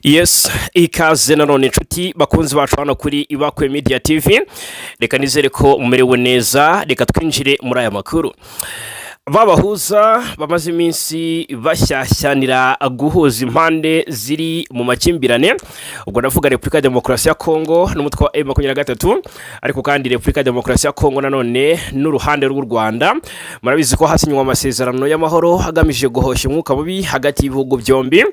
Yes, ikaze nanone inshuti bakunzi bacu hano kuri Ibakwe Media TV. Reka nizere ko mumerewe neza. Reka twinjire muri aya makuru. Babahuza bamaze iminsi bashyashyanira guhuza impande ziri mu makimbirane, ubwo ndavuga Repubulika ya Demokarasi ya Kongo n'umutwe wa M23, ariko kandi Repubulika ya Demokarasi ya Kongo nanone n'uruhande rw'u Rwanda. Murabizi ko hasinywe amasezerano y'amahoro agamije guhosha umwuka mubi hagati y'ibihugu byombi,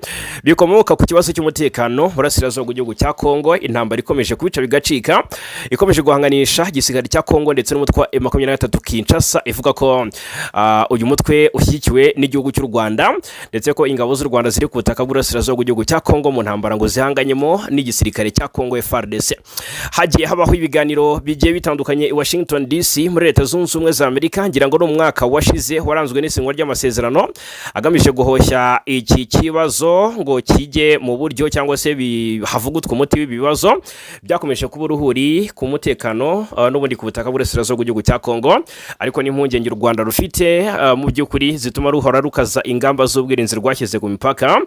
bikomoka ku kibazo cy'umutekano burasirazuba bw'igihugu cya Kongo. Intambara ikomeje kubica bigacika, ikomeje guhanganisha igisirikare cya Kongo ndetse n'umutwe wa M23. Kinshasa ivuga ko uyu mutwe ushyigikiwe n'igihugu cy'u Rwanda, ndetse ko ingabo z'u Rwanda ziri ku butaka bw'uburasirazuba bw'igihugu cya Kongo mu ntambara ngo zihanganyemo n'igisirikare cya Kongo FARDC. Hagiye habaho ibiganiro bigiye bitandukanye i Washington DC muri Leta Zunze Ubumwe za Amerika. Ngira ngo ni umwaka washize waranzwe n'isinywa ry'amasezerano agamije guhoshya iki kibazo ngo kijye mu buryo, cyangwa se havugutwe umuti w'ibi bibazo byakomeje kuba uruhuri ku mutekano n'ubundi ku butaka bw'uburasirazuba bw'igihugu cya Kongo, ariko n'impungenge u Rwanda rufite mu by'ukuri zituma ruhora rukaza ingamba z'ubwirinzi rwashyize ku mipaka,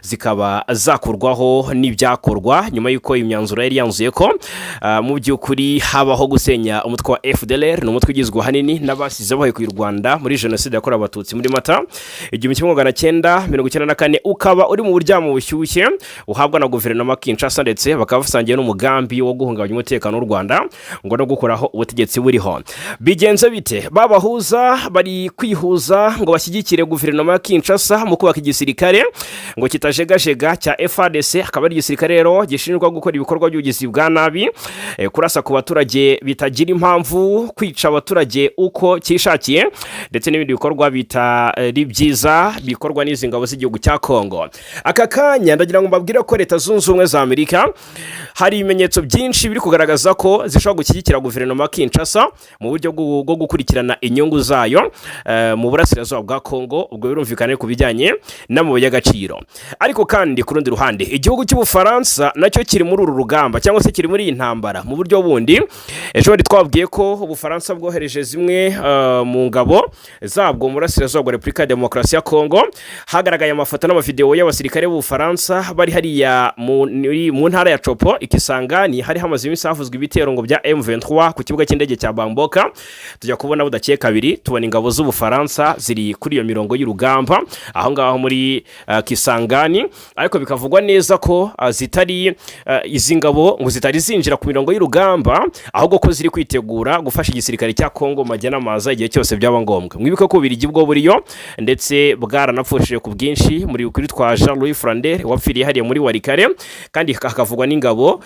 zikaba zakurwaho n'ibyakorwa nyuma y'uko imyanzuro yari yanzuye ko mu by'ukuri habaho gusenya umutwe wa FDLR. Ni umutwe ugizwe ahanini n'abasize bahekuye u Rwanda muri Jenoside yakorewe Abatutsi muri Mata 1994, ukaba uri mu buryamo bushyushye uhabwa na guverinoma Kinshasa, ndetse bakaba basangiye n'umugambi wo guhungabanya umutekano w'u Rwanda ngo no gukuraho ubutegetsi buriho. Bigenze bite? Babahuza bari kwihuza ngo bashyigikire guverinoma ya Kinshasa mu kubaka igisirikare ngo kitajegajega cya FARDC, akaba ari igisirikare rero gishinjwa gukora ibikorwa by'ubugizi bwa nabi, kurasa ku baturage bitagira impamvu, kwica abaturage uko cyishakiye, ndetse n'ibindi bikorwa bitari byiza bikorwa n'izi ngabo z'igihugu cya Kongo. Aka kanya ndagira ngo mbabwire ko Leta Zunze Ubumwe za Amerika hari ibimenyetso byinshi biri kugaragaza ko zishobora gushyigikira guverinoma ya Kinshasa mu buryo bwo gukurikirana inyungu zayo mu burasirazuba bwa Kongo. Ubwo birumvikana ku bijyanye n'amabuye y'agaciro. Ariko kandi ku rundi ruhande, igihugu cy'Ubufaransa nacyo kiri muri uru rugamba, cyangwa se kiri muri iyi ntambara mu buryo bundi. Ejo bundi twabwiye ko Ubufaransa bwohereje zimwe mu ngabo zabwo mu burasirazuba bwa Repubulika ya Demokarasi ya Kongo. Hagaragaye amafoto n'amavidewo y'abasirikare b'Ubufaransa bari hariya mu ntara ya Tshopo i Kisangani, hari hamaze iminsi havuzwe ibitero ngo bya M23 ku kibuga cy'indege cya Bamboka. Tujya kubona budakeye kabiri, tubona ingabo z'Ubufaransa ziri kuri iyo mirongo y'urugamba aho ngaho muri Kisangani, ariko bikavugwa neza ko zitari izi ngabo ngo zitari zinjira ku mirongo y'urugamba, ahubwo ko ziri kwitegura gufasha igisirikare cya Kongo majya n'amaza igihe cyose byaba ngombwa. Mwibuke ko Ububiligi bwo buriyo, ndetse bwaranapfushije ku bwinshi muri kuri twa Jean Louis Flander wapfiriye hariya muri Walikale, kandi hakavugwa n'ingabo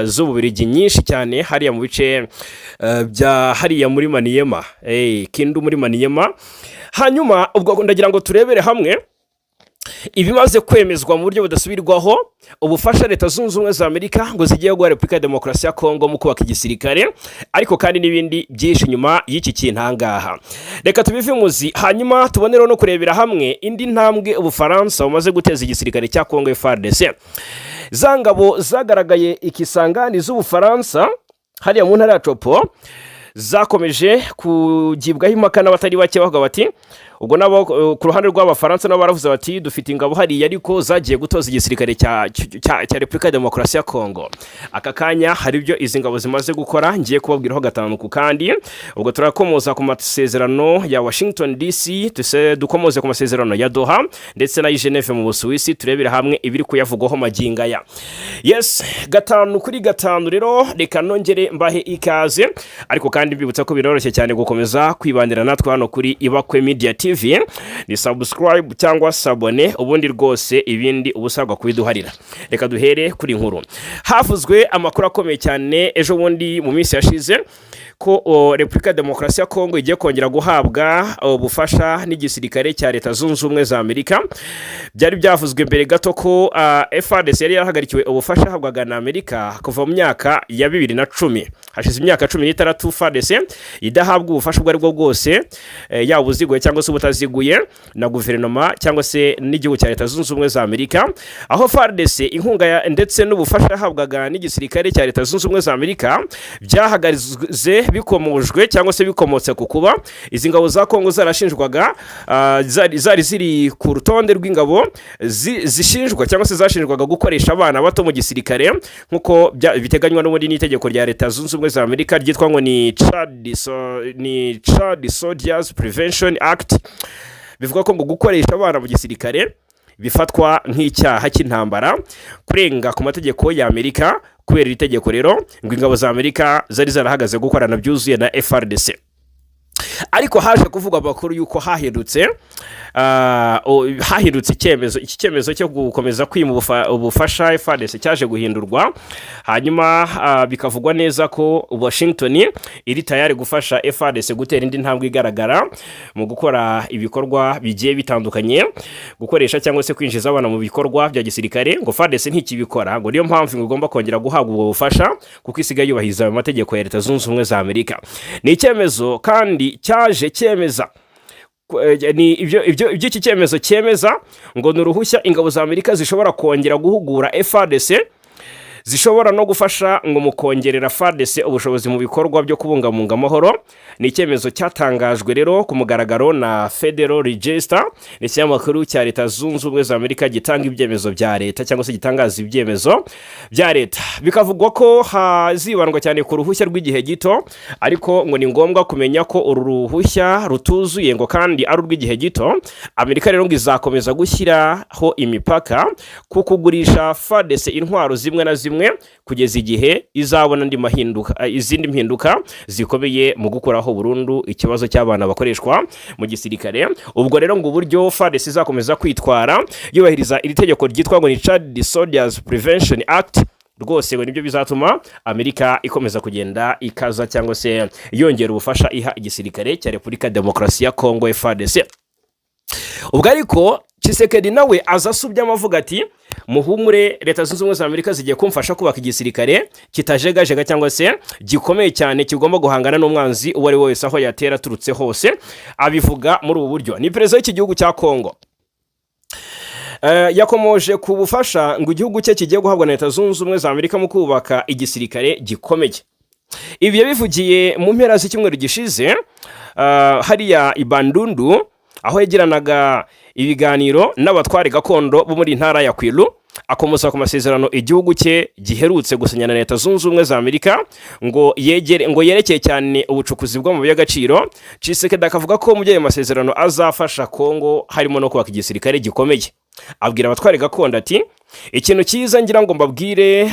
z'Ububiligi nyinshi cyane hariya mu bice bya hariya muri Maniema, Kindu muri Maniema. Hanyuma ubwo ndagira ngo turebere hamwe ibimaze kwemezwa mu buryo budasubirwaho, ubufasha Leta Zunze Ubumwe za Amerika ngo zigiye guha Repubulika ya Demokarasi ya Kongo mu kubaka igisirikare, ariko kandi n'ibindi byinshi nyuma y'iki kintu ahangaha. Reka tubive imuzi, hanyuma tubonereho no kurebera hamwe indi ntambwe Ubufaransa bumaze guteza igisirikare cya Kongo FARDC. Za ngabo zagaragaye i Kisangani z'Ubufaransa hariya mu ntara ya Tshopo zakomeje kugibwaho impaka n'abatari bake, bavuga bati ubwo nabo ku ruhande rw'Abafaransa nabo baravuze bati: "Dufite ingabo hariya, ariko zagiye gutoza igisirikare cya Repubulika ya Demokarasi ya Kongo." Aka kanya hari ibyo izi ngabo zimaze gukora ngiye kubabwiraho gatanu ku kandi. Ubwo turakomoza ku masezerano ya Washington DC, tuse dukomoze ku masezerano ya Doha ndetse n'ay'i Geneve mu Busuwisi, turebere hamwe ibiri kuyavugwaho magingo aya. Yes, gatanu kuri gatanu rero, reka nongere mbahe ikaze, ariko kandi mbibutsa ko biroroshye cyane gukomeza kwibanira natwe hano kuri Ibakwe Media TV. Ni subscribe cyangwa s'abonner, ubundi rwose ibindi uba usabwa kubiduharira. Reka duhere kuri inkuru. Havuzwe amakuru akomeye cyane ejo bundi mu minsi yashize ko Repubulika ya Demokarasi ya Kongo igiye kongera guhabwa ubufasha n'igisirikare cya Leta Zunze Ubumwe za Amerika. Byari byavuzwe mbere gato ko FARDC yari yarahagarikiwe ubufasha ahabwaga na Amerika kuva mu myaka ya 2010. Hashize imyaka 16 FARDC idahabwa ubufasha ubwo ari bwo bwose, yaba ubuziguye cyangwa se. butaziguye na guverinoma cyangwa se n'igihugu cya Leta Zunze Ubumwe za Amerika, aho FARDC inkunga ndetse n'ubufasha yahabwaga n'igisirikare cya Leta Zunze Ubumwe za Amerika byahagaze bikomojwe cyangwa se bikomotse ku kuba izi ngabo za Kongo zarashinjwaga, zari ziri ku rutonde rw'ingabo zishinjwa cyangwa se zashinjwaga gukoresha abana bato mu gisirikare, nk'uko biteganywa n'ubundi n'itegeko rya Leta Zunze Ubumwe za Amerika ryitwa ngo ni Child Soldiers Prevention Act. Bivuga ko ngo gukoresha abana mu gisirikare bifatwa nk'icyaha cy'intambara, kurenga ku mategeko ya Amerika. Kubera iri tegeko rero, ngo ingabo za Amerika zari zarahagaze gukorana byuzuye na FARDC. Ariko haje kuvugwa amakuru y'uko hahindutse icyemezo. Iki cyemezo cyo gukomeza kwima ubufasha FARDC cyaje guhindurwa, hanyuma bikavugwa neza ko Washington iri tayari gufasha FARDC gutera indi ntambwe igaragara mu gukora ibikorwa bigiye bitandukanye. Gukoresha cyangwa se kwinjiza abana mu bikorwa bya gisirikare, ngo FARDC ntikibikora, ngo niyo mpamvu ngo igomba kongera guhabwa ubwo bufasha kuko isigaye yubahiriza ayo mategeko ya Leta Zunze Ubumwe za Amerika. Ni icyemezo kandi cyaje cyemeza ni ibyo iki cyemezo cyemeza ngo ni uruhushya ingabo za Amerika zishobora kongera guhugura FARDC, zishobora no gufasha ngo mu kongerera FARDC ubushobozi mu bikorwa byo kubungabunga amahoro. Ni icyemezo cyatangajwe rero ku mugaragaro na Federal Register, ni ikinyamakuru cya Leta Zunze Ubumwe za Amerika gitanga ibyemezo bya leta cyangwa se gitangaza ibyemezo bya leta. Bikavugwa ko hazibandwa cyane ku ruhushya rw'igihe gito, ariko ngo ni ngombwa kumenya ko uru ruhushya rutuzuye, ngo kandi ari urw'igihe gito. Amerika rero ngo izakomeza gushyiraho imipaka ku kugurisha FARDC intwaro zimwe na zimwe kugeza igihe izabona andi mahinduka, izindi mpinduka zikomeye mu gukuraho burundu ikibazo cy'abana bakoreshwa mu gisirikare. Ubwo rero ngo uburyo FARDC izakomeza kwitwara yubahiriza iri tegeko ryitwa ngo ni Child Soldiers Prevention Act, rwose ngo nibyo bizatuma Amerika ikomeza kugenda ikaza cyangwa se yongera ubufasha iha igisirikare cya Repubulika ya Demokarasi ya Kongo, FARDC. Ubwo ariko Tshisekedi nawe aza asubyamo avuga ati: "Muhumure, Leta Zunze Ubumwe za Amerika zigiye kumfasha kubaka igisirikare kitajegajega cyangwa se gikomeye cyane, kigomba guhangana n'umwanzi uwo ari we wese aho yatera aturutse hose." Abivuga muri ubu buryo. Ni perezida w'iki gihugu cya Kongo. Yakomoje ku bufasha ngo igihugu cye kigiye guhabwa na Leta Zunze Ubumwe za Amerika mu kubaka igisirikare gikomeye. Ibi yabivugiye mu mpera z'icyumweru gishize hariya i Bandundu, aho yagiranaga ibiganiro n'abatware gakondo bo muri ntara ya Kwilu, akomoza ku masezerano igihugu cye giherutse gusinya na Leta Zunze Ubumwe za Amerika ngo yegere, ngo yerekeye cyane ubucukuzi bw'amabuye y'agaciro. Tshisekedi akavuga ko muri ayo masezerano azafasha Kongo harimo no kubaka igisirikare gikomeye. Abwira abatware gakondo ati: "Ikintu cyiza ngira ngo mbabwire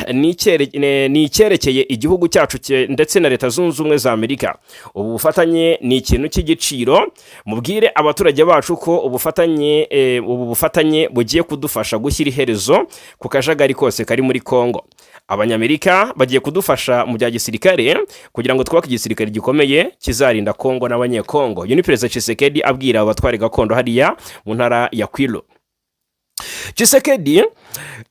ni icyerekeye igihugu cyacu ndetse na Leta Zunze Ubumwe za Amerika. Ubu bufatanye ni ikintu cy'igiciro. Mubwire abaturage bacu ko ubu bufatanye bugiye kudufasha gushyira iherezo ku kajagari kose kari muri Kongo. Abanyamerika bagiye kudufasha mu bya gisirikare kugira ngo twubake igisirikare gikomeye kizarinda Kongo n'Abanyekongo." Uyu ni Perezida Tshisekedi abwira abatware gakondo hariya mu ntara ya Kwilu. Tshisekedi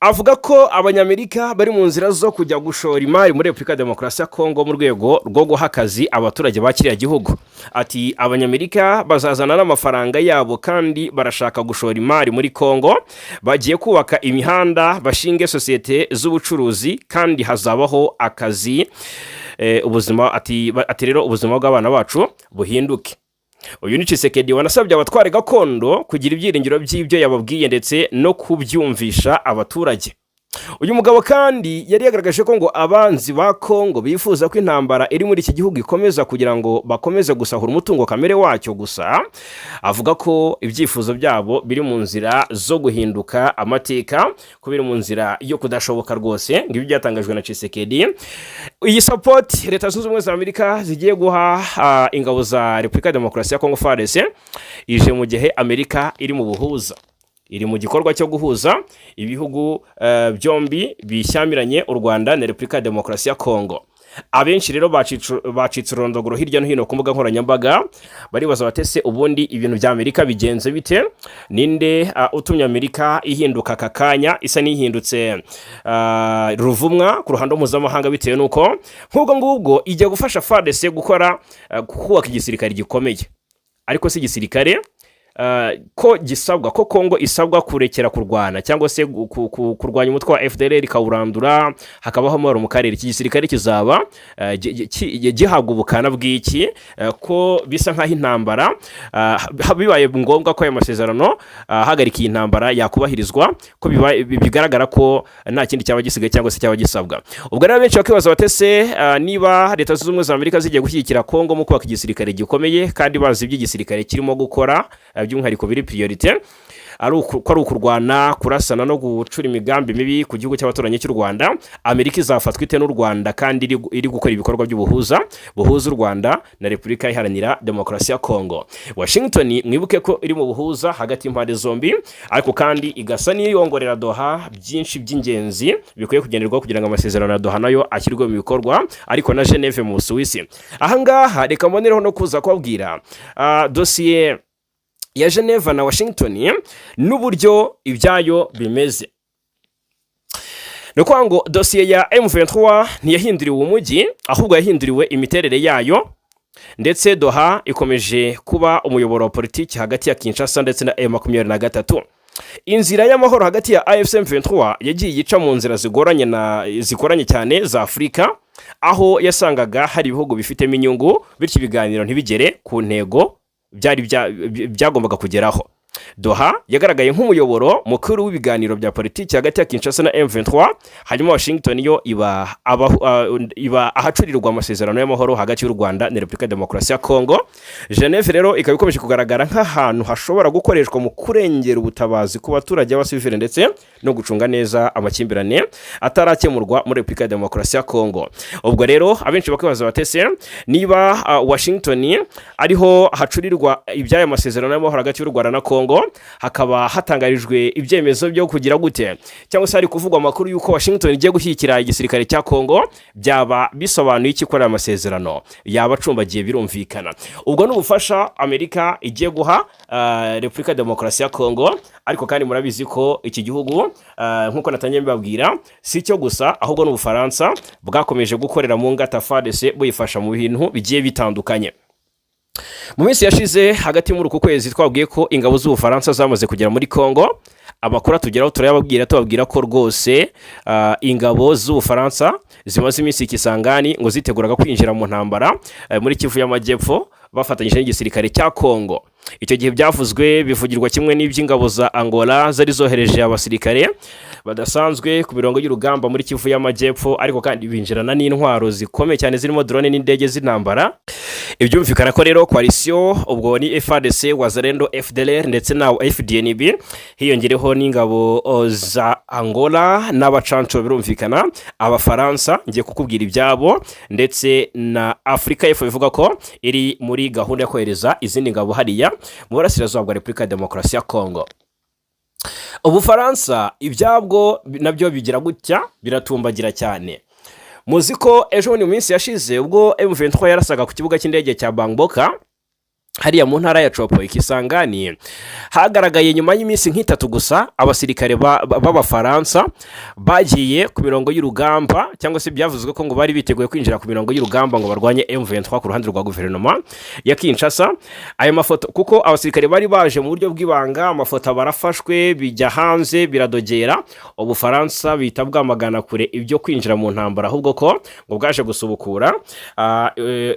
avuga ko Abanyamerika bari mu nzira zo kujya gushora imari muri Repubulika ya Demokarasi ya Kongo mu rwego rwo guha akazi abaturage ba kiriya gihugu. Ati: "Abanyamerika bazazana n'amafaranga yabo kandi barashaka gushora imari muri Kongo. Bagiye kubaka imihanda, bashinge sosiyete z'ubucuruzi, kandi hazabaho akazi. Ubuzima ati rero ubuzima bw'abana bacu buhinduke." Uyu ni Tshisekedi wanasabye abatware gakondo kugira ibyiringiro by'ibyo yababwiye ndetse no kubyumvisha abaturage. Uyu mugabo kandi yari yagaragaje ko ngo abanzi ba Kongo bifuza ko intambara iri muri iki gihugu ikomeza kugira ngo bakomeze gusahura umutungo kamere wacyo. Gusa avuga ko ibyifuzo byabo biri mu nzira zo guhinduka amateka, ko biri mu nzira yo kudashoboka rwose. Ngo ibi byatangajwe na Tshisekedi. Iyi support Leta Zunze Ubumwe za Amerika zigiye guha ingabo za Repubulika ya Demokarasi ya Kongo, FARDC, ije mu gihe Amerika iri mu buhuza, iri mu gikorwa cyo guhuza ibihugu byombi bishyamiranye, u Rwanda na Repubulika ya Demokarasi ya Kongo. Abenshi rero bacitse ururondogoro hirya no hino ku mbuga nkoranyambaga, baribaza batese ubundi ibintu bya Amerika bigenze bite? Ninde utumye Amerika ihinduka aka kanya, isa n'ihindutse ruvumwa ku ruhando mpuzamahanga, bitewe n'uko nk'ubwo ngubwo ijya gufasha FARDC gukora, kubaka igisirikare gikomeye? Ariko si igisirikare ko gisabwa ko Kongo isabwa kurekera kurwana cyangwa se kurwanya umutwe wa FDLR ikawurandura, hakabaho amahoro mu karere. Iki gisirikare kizaba gihabwa ubukana bw'iki, ko bisa nk'aho intambara, bibaye ngombwa ko aya masezerano ahagarika iyi ntambara yakubahirizwa, ko bigaragara ko nta kindi cyaba gisigaye cyangwa se cyaba gisabwa. Ubwo rero benshi bakibaza bati: "Ese niba Leta Zunze Ubumwe za Amerika zigiye gushyigikira Kongo mu kubaka igisirikare gikomeye, kandi bazi ibyo igisirikare kirimo gukora, by'umwihariko biri priorité ari ko ari ukurwana, kurasana no gucura imigambi mibi ku gihugu cy'abaturanyi cy'u Rwanda, Amerika izafatwa ite n'u Rwanda kandi iri gukora ibikorwa by'ubuhuza buhuza u Rwanda na Repubulika Iharanira Demokarasi ya Kongo?" Washington, mwibuke ko iri mu buhuza hagati y'impande zombi, ariko kandi igasa n'iyongorera Doha byinshi by'ingenzi bikwiye kugenderwaho kugira ngo amasezerano ya Doha nayo ashyirwe mu bikorwa, ariko na Geneve mu Busuwisi. Ahangaha reka mbonereho no kuza kubabwira dosiye ya Geneva na Washington n'uburyo ibyayo bimeze. Ni ukuvuga ngo dosiye ya M23 ntiyahinduriwe umujyi, ahubwo yahinduriwe imiterere yayo, ndetse Doha ikomeje kuba umuyoboro wa politiki hagati ya Kinshasa ndetse na M23. Inzira y'amahoro hagati ya AFC M23 yagiye ica mu nzira zigoranye na zikoranye cyane za Afurika, aho yasangaga hari ibihugu bifitemo inyungu, bityo ibiganiro ntibigere ku ntego byari byagombaga kugeraho. Doha yagaragaye nk'umuyoboro mukuru w'ibiganiro bya politiki hagati ya Kinshasa na M23, hanyuma Washington yo iba ahacurirwa amasezerano y'amahoro hagati y'u Rwanda na Repubulika ya Demokarasi ya Kongo. Geneve rero ikaba ikomeje kugaragara nk'ahantu hashobora gukoreshwa mu kurengera ubutabazi ku baturage b'abasivile ndetse no gucunga neza amakimbirane atarakemurwa muri Repubulika ya Demokarasi ya Kongo. Ubwo rero abenshi bakibaza bati: "Ese niba Washington ariho hacurirwa iby'aya masezerano y'amahoro hagati y'u Rwanda na Kongo, hakaba hatangarijwe ibyemezo byo kugira gute, cyangwa se hari kuvugwa amakuru y'uko Washington igiye gushyigikira igisirikare cya Kongo, byaba bisobanuye iki kuri aya masezerano yaba acumbagiye?" Birumvikana, ubwo ni ubufasha Amerika igiye guha Repubulika ya Demokarasi ya Kongo. Ariko kandi murabizi ko iki gihugu, nk'uko natangiye mbibabwira, si cyo gusa, ahubwo n'Ubufaransa bwakomeje gukorera mu ngata FARDC, buyifasha mu bintu bigiye bitandukanye. Mu minsi yashize, hagati muri uku kwezi, twabwiye ko ingabo z'Ubufaransa zamaze kugera muri Kongo. Amakuru atugeraho turayababwira, tubabwira ko rwose ingabo z'Ubufaransa zimaze iminsi i Kisangani, ngo ziteguraga kwinjira mu ntambara muri Kivu y'Amajyepfo bafatanyije n'igisirikare cya Kongo. Icyo gihe byavuzwe bivugirwa kimwe n'iby'ingabo za Angola zari zohereje abasirikare badasanzwe ku mirongo y'urugamba muri Kivu y'Amajyepfo, ariko kandi binjirana n'intwaro zikomeye cyane zirimo drone n'indege z'intambara. Ibyumvikana ko rero coalition, ubwo ni FARDC, Wazalendo, FDLR ndetse na FDNB, hiyongereho n'ingabo za Angola n'abacanco, birumvikana Abafaransa ngiye kukubwira ibyabo, ndetse na Afurika y'Epfo bivuga ko iri muri gahunda yo kohereza izindi ngabo hariya mu burasirazuba bwa Repubulika ya Demokarasi ya Kongo. Ubufaransa ibyabwo nabyo bigira gutya biratumbagira cyane. Muzi ko ejo bundi mu minsi yashize, ubwo M23 yarasaga ku kibuga cy'indege cya Bangboka hariya mu ntara ya Tshopo i Kisangani, hagaragaye nyuma y'iminsi nk'itatu gusa abasirikare b'Abafaransa bagiye ku mirongo y'urugamba, cyangwa se byavuzwe ko ngo bari biteguye kwinjira ku mirongo y'urugamba ngo barwanye M23 ku ruhande rwa guverinoma ya Kinshasa. Ayo mafoto, kuko abasirikare bari baje mu buryo bw'ibanga, amafoto barafashwe, bijya hanze, biradogera. Ubufaransa bihita bwamagana kure ibyo kwinjira mu ntambara, ahubwo ko ngo bwaje gusubukura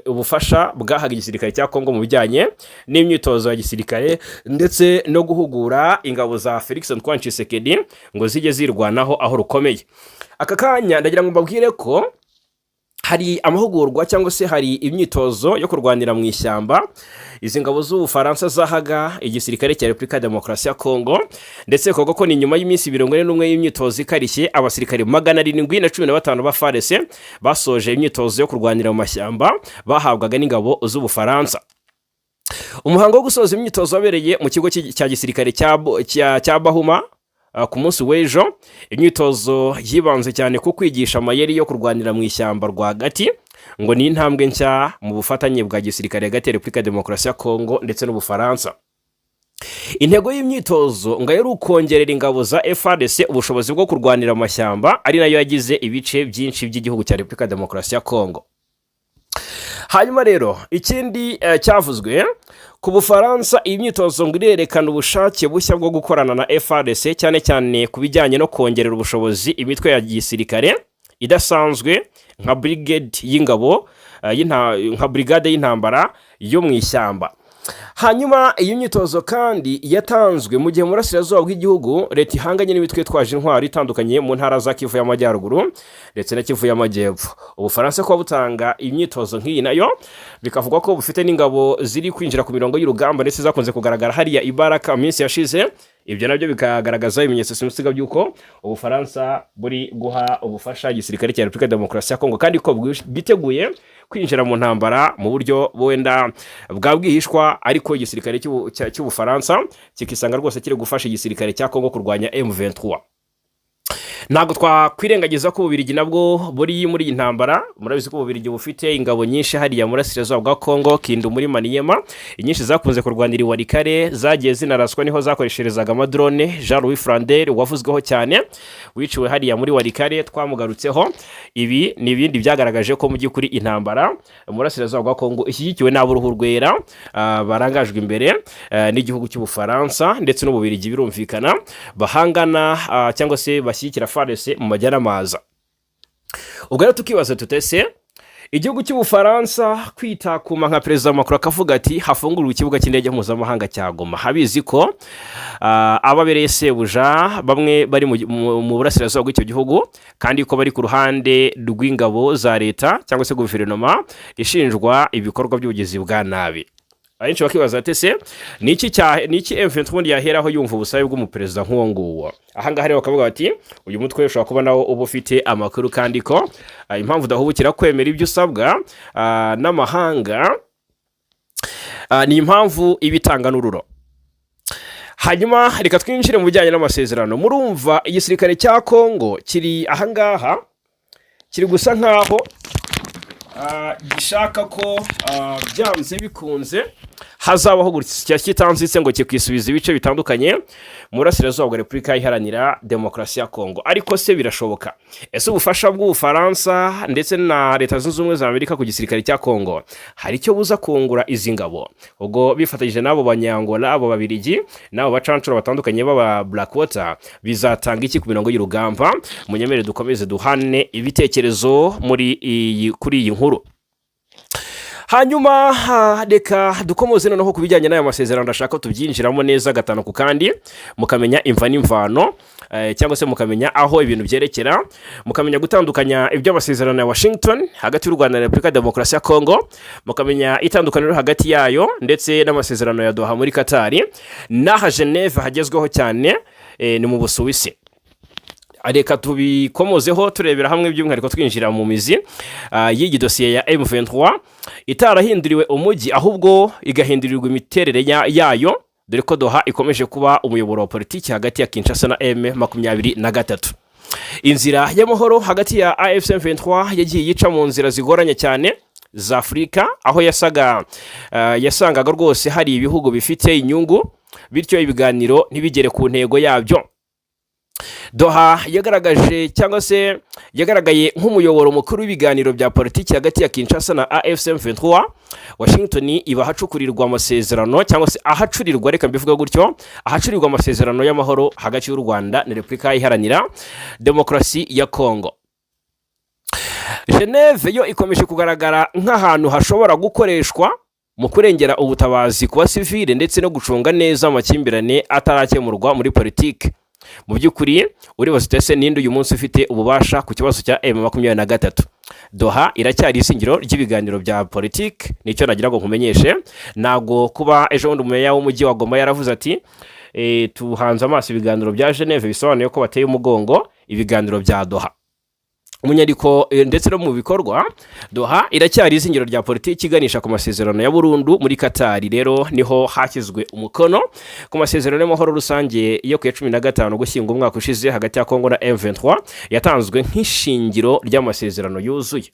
ubufasha bwahaga igisirikare cya Kongo mu bijyanye n'imyitozo ya gisirikare ndetse no guhugura ingabo za Felix Antoine Tshisekedi ngo zijye zirwanaho aho rukomeye. Aka kanya ndagira ngo mbabwire ko hari amahugurwa cyangwa se hari imyitozo yo kurwanira mu ishyamba izi ngabo z'Ubufaransa zahaga igisirikare cya Repubulika ya Demokarasi ya Kongo, ndetse koko ko ni nyuma y'iminsi 41 y'imyitozo ikarishye, abasirikare 715 ba FARDC basoje imyitozo yo kurwanira mu mashyamba bahabwaga n'ingabo z'Ubufaransa. Umuhango wo gusoza imyitozo wabereye mu kigo cya gisirikare cya Bahuma ku munsi w'ejo. Imyitozo yibanze cyane ku kwigisha amayeri yo kurwanira mu ishyamba rwagati, ngo ni intambwe nshya mu bufatanye bwa gisirikare hagati ya Repubulika ya Demokarasi ya Kongo ndetse n'Ubufaransa. Intego y'imyitozo ngo yari ukongerera ingabo za FARDC ubushobozi bwo kurwanira mu mashyamba, ari nayo yagize ibice byinshi by'igihugu cya Repubulika ya Demokarasi ya Kongo. Hanyuma rero ikindi cyavuzwe Ku Bufaransa, iyi myitozo ngo irerekana ubushake bushya bwo gukorana na FARDC, cyane cyane ku bijyanye no kongerera ubushobozi imitwe ya gisirikare idasanzwe nka brigade y'ingabo nka brigade y'intambara yo mu ishyamba. Hanyuma iyi myitozo kandi yatanzwe mu gihe mu burasirazuba bw'igihugu leta ihanganye n'imitwe itwaje intwaro itandukanye mu ntara za Kivu y'Amajyaruguru ndetse na Kivu y'Amajyepfo. Ubufaransa kuba butanga imyitozo nk'iyi, nayo bikavugwa ko bufite n'ingabo ziri kwinjira ku mirongo y'urugamba ndetse zakunze kugaragara hariya i Baraka mu minsi yashize, ibyo nabyo bikagaragaza ibimenyetso simusiga by'uko Ubufaransa buri guha ubufasha igisirikare cya Repubulika ya Demokarasi ya Kongo, kandi ko bwiteguye kwinjira mu ntambara mu buryo wenda bwa bwihishwa, ariko igisirikare cy'Ubufaransa kikisanga rwose kiri gufasha igisirikare cya Kongo kurwanya M23. Ntabwo twakwirengagiza ko Ububirigi nabwo buri muri iyi ntambara. Murabizi ko Ububirigi bufite ingabo nyinshi hariya mu burasirazuba bwa Kongo, Kindu, muri Maniyema. Inyinshi zakunze kurwanira i Walikale, zagiye zinaraswa, niho zakoresherezaga amadrone. Jean Louis Flander wavuzweho cyane, wiciwe hariya muri Walikale, twamugarutseho. Ibi ni ibindi byagaragaje ko mu by'ukuri intambara mu burasirazuba bwa Kongo ishyigikiwe n'ab'uruhu rwera, barangajwe imbere n'igihugu cy'Ubufaransa ndetse n'Ububirigi. Birumvikana bahangana cyangwa se bashyigikira FARDC mu majyanamaza. Ubwo rero tukibaza tutese igihugu cy'Ubufaransa kwitakuma nka Perezida Macron akavuga ati hafungurwe ikibuga cy'indege mpuzamahanga cya Goma, habizi ko ababereye sebuja bamwe bari mu burasirazuba bw'icyo gihugu, kandi ko bari ku ruhande rw'ingabo za leta cyangwa se guverinoma ishinjwa ibikorwa by'ubugizi bwa nabi. Abenshi bakibaza ati ese ni iki M23 ubundi yaheraho yumva ubusabe bw'umuperezida nk'uwo nguwo? Ahangaha rero bakavuga bati uyu mutwe ushobora kuba nawo uba ufite amakuru, kandi ko impamvu udahubukira kwemera ibyo usabwa n'amahanga ni impamvu iba itanga n'ururo. Hanyuma reka twinjire mu bijyanye n'amasezerano. Murumva igisirikare cya Kongo kiri ahangaha kiri gusa nkaho gishaka ko byanze bikunze hazabaho gusya kitanzitse ngo kikisubiza ibice bitandukanye mu burasirazuba bwa Repubulika Iharanira Demokarasi ya Kongo. Ariko se birashoboka? Ese ubufasha bw'Ubufaransa ndetse na Leta Zunze Ubumwe za Amerika ku gisirikare cya Kongo hari icyo buza kungura izi ngabo, ubwo bifatanyije n'abo Banyangola, abo Babirigi n'abo bacancuro batandukanye b'aba Blackwater, bizatanga iki ku mirongo y'urugamba? Munyemere dukomeze duhane ibitekerezo muri iyi kuri iyi nkuru. Hanyuma reka dukomoze noneho ku bijyanye n'aya masezerano. Ndashaka ko tubyinjiramo neza gatanu ku kandi, mukamenya imva n'imvano, cyangwa se mukamenya aho ibintu byerekera, mukamenya gutandukanya iby'amasezerano ya Washington hagati y'u Rwanda na Repubulika ya Demokarasi ya Kongo, mukamenya itandukaniro hagati yayo ndetse n'amasezerano ya Doha muri Katari n'aha Geneve hagezweho cyane, ni mu Busuwisi. Reka tubikomozeho turebera hamwe, by'umwihariko twinjira mu mizi y'iyi dosiye ya M23 itarahinduriwe umujyi, ahubwo igahindurirwa imiterere yayo, dore ko Doha ikomeje kuba umuyoboro wa politiki hagati ya Kinshasa na M23. Inzira y'amahoro hagati ya AFC M23 yagiye yica mu nzira zigoranye cyane za Afurika, aho yasangaga rwose hari ibihugu bifite inyungu, bityo ibiganiro ntibigere ku ntego yabyo. Doha yagaragaje cyangwa se yagaragaye nk'umuyoboro mukuru w'ibiganiro bya politiki hagati ya Kinshasa na AFC M23. Washington iba ahacukurirwa amasezerano, cyangwa se ahacurirwa, reka mbivuga gutyo, ahacurirwa amasezerano y'amahoro hagati y'u Rwanda na Repubulika Iharanira Demokarasi ya Kongo. Geneve yo ikomeje kugaragara nk'ahantu hashobora gukoreshwa mu kurengera ubutabazi ku basivile ndetse no gucunga neza amakimbirane atarakemurwa muri politiki. Mu by'ukuri uribaza uti ese ninde uyu munsi ufite ububasha ku kibazo cya M23? Doha iracyari izingiro ry'ibiganiro bya politiki, nicyo nagira ngo nkumenyeshe. Ntabwo kuba ejo bundi umumeya w'umujyi wa Goma yaravuze ati tuhanze amaso ibiganiro bya Geneve, bisobanuye ko bateye umugongo ibiganiro bya Doha. Mu nyandiko ndetse no mu bikorwa, Doha iracyari izingiro rya politiki iganisha ku masezerano ya burundu. Muri Katari rero niho hashyizwe umukono ku masezerano y'amahoro rusange yo ku ya 15 Ugushyingo umwaka ushize hagati ya Kongo na M23, yatanzwe nk'ishingiro ry'amasezerano yuzuye.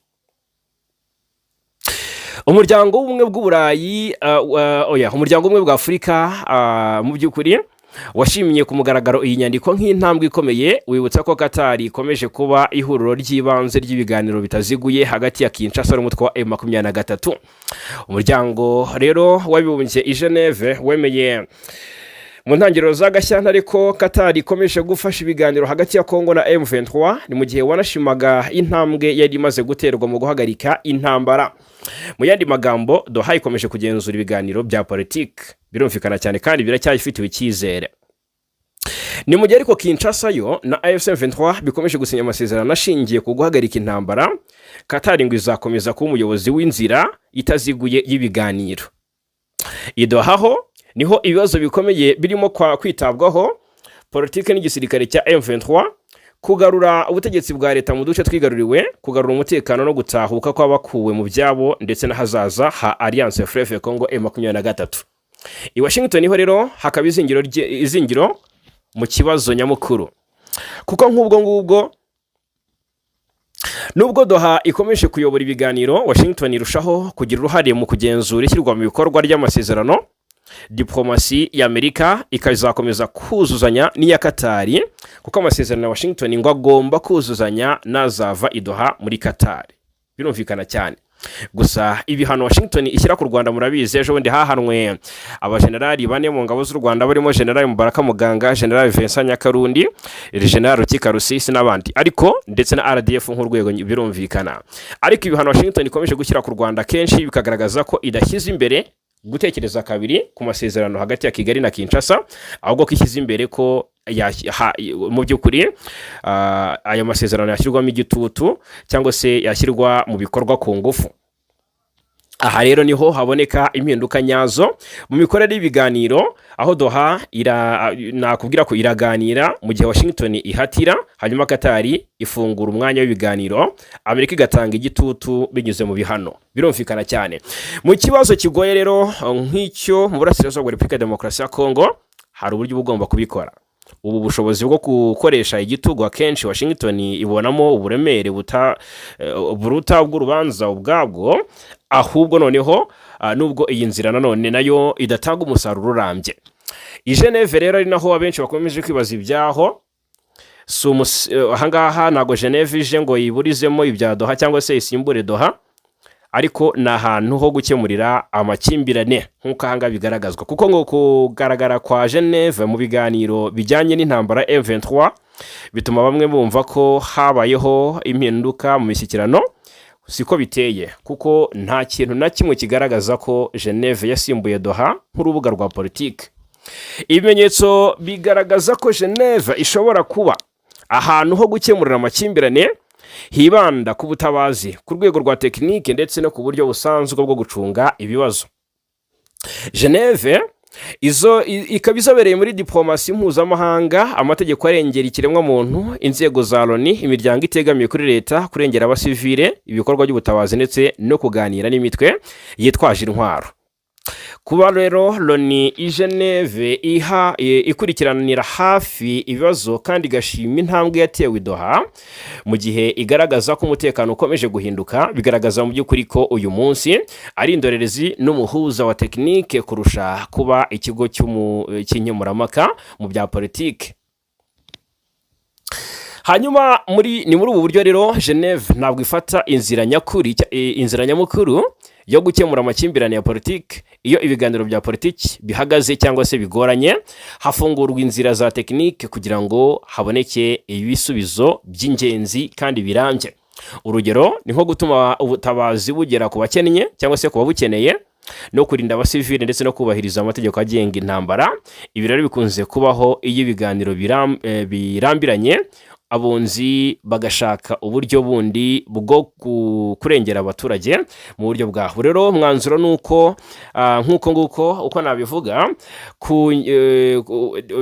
Umuryango w'Ubumwe bw'Uburayi, oya, Umuryango w'Ubumwe bwa Afurika, mu by'ukuri Washimye ku mugaragaro iyi nyandiko nk'intambwe ikomeye, wibutsa ko Katari ikomeje kuba ihuriro ry'ibanze ry'ibiganiro bitaziguye hagati ya Kinshasa n'umutwe wa M23. Umuryango rero w'Abibumbye i Geneve wemeye mu ntangiriro za Gashyantare ko Katari ikomeje gufasha ibiganiro hagati ya Kongo na M23. Ni mu gihe wanashimaga intambwe yari imaze guterwa mu guhagarika intambara. Mu yandi magambo, Doha ikomeje kugenzura ibiganiro bya politiki, birumvikana cyane, kandi biracyayifitiwe icyizere. Ni mu gihe ariko Kinshasa yo na AFC M23 bikomeje gusinya amasezerano ashingiye ku guhagarika intambara, Katari ngo izakomeza kuba umuyobozi w'inzira itaziguye y'ibiganiro. I Doha ho niho ibibazo bikomeye birimo kwitabwaho: politiki n'igisirikare cya M23, kugarura ubutegetsi bwa leta mu duce twigaruriwe, kugarura umutekano no gutahuka kw'abakuwe mu byabo, ndetse n'ahazaza ha Alliance Fleuve Congo M23. I Washington ho rero hakaba izingiro mu kibazo nyamukuru, kuko nk'ubwo ngubwo, nubwo Doha ikomeje kuyobora ibiganiro, Washington irushaho kugira uruhare mu kugenzura ishyirwa mu bikorwa ry'amasezerano. Diplomasi y'Amerika ikazakomeza kuzuzanya n'iya Katari, kuko amasezerano ya Washington ngo agomba kuzuzanya n'azava i Doha muri Katari. Birumvikana cyane. Gusa ibihano Washington ishyira ku Rwanda murabizi, ejo bundi hahanwe abajenerali bane mu ngabo z'u Rwanda, barimo Generali Mubaraka Muganga, Generali Vincent Nyakarundi, Generali Rukika Rusisi n'abandi, ariko ndetse na RDF nk'urwego, birumvikana. Ariko ibihano Washington ikomeje gushyira ku Rwanda kenshi bikagaragaza ko idashyize imbere gutekereza kabiri ku masezerano hagati ya Kigali na Kinshasa, ahubwo ko ishyize imbere ko mu by'ukuri ayo masezerano yashyirwamo igitutu cyangwa se yashyirwa mu bikorwa ku ngufu. Aha rero niho haboneka impinduka nyazo mu mikorere y'ibiganiro, aho Doha nakubwira ko iraganira mu gihe Washington ihatira, hanyuma Katari ifungura umwanya w'ibiganiro, Amerika igatanga igitutu binyuze mu bihano. Birumvikana cyane. Mu kibazo kigoye rero nk'icyo mu burasirazuba bwa Repubulika ya Demokarasi ya Kongo, hari uburyo uba ugomba kubikora. Ubu bushobozi bwo gukoresha igitugu akenshi Washington ibonamo uburemere buruta bw'urubanza ubwabwo. Ahubwo noneho nubwo iyi nzira nanone nayo idatanga umusaruro urambye. I Geneve rero, ari naho abenshi bakomeje kwibaza ibyaho, si ahangaha ntabwo Geneve ije ngo yiburizemo ibya Doha cyangwa se isimbure Doha, ariko ni ahantu ho gukemurira amakimbirane nk'uko ahangaha bigaragazwa, kuko ngo kugaragara kwa Geneve mu biganiro bijyanye n'intambara M23 bituma bamwe bumva ko habayeho impinduka mu mishyikirano. Siko biteye, kuko nta kintu na kimwe kigaragaza ko Geneve yasimbuye Doha nk'urubuga rwa politiki. Ibimenyetso bigaragaza ko Geneve ishobora kuba ahantu ho gukemurira amakimbirane, hibanda ku butabazi ku rwego rwa tekinike ndetse no ku buryo busanzwe bwo gucunga ibibazo. Geneve izo ikaba izobereye muri diplomasi mpuzamahanga, amategeko arengera ikiremwamuntu, inzego za Loni, imiryango itegamiye kuri leta, kurengera abasivile, ibikorwa by'ubutabazi ndetse no kuganira n'imitwe yitwaje intwaro. Kuba rero Loni i Geneve iha ikurikiranira hafi ibibazo kandi igashima intambwe yatewe i Doha, mu gihe igaragaza ko umutekano ukomeje guhinduka, bigaragaza mu by'ukuri ko uyu munsi ari indorerezi n'umuhuza wa tekinike kurusha kuba ikigo cy'inkemurampaka mu bya politiki. Hanyuma ni muri ubu buryo rero Geneve ntabwo ifata inzira nyakuri, inzira nyamukuru yo gukemura amakimbirane ya politiki. Iyo ibiganiro bya politiki bihagaze cyangwa se bigoranye, hafungurwa inzira za tekinike kugira ngo haboneke ibisubizo by'ingenzi kandi birambye. Urugero ni nko gutuma ubutabazi bugera ku bakennye cyangwa se ku babukeneye, no kurinda abasivili, ndetse no kubahiriza amategeko agenga intambara. Ibi rero bikunze kubaho iyo ibiganiro birambiranye, abunzi bagashaka uburyo bundi bwo kurengera abaturage mu buryo bwaho. Rero umwanzuro ni uko nk'uko nguko uko nabivuga,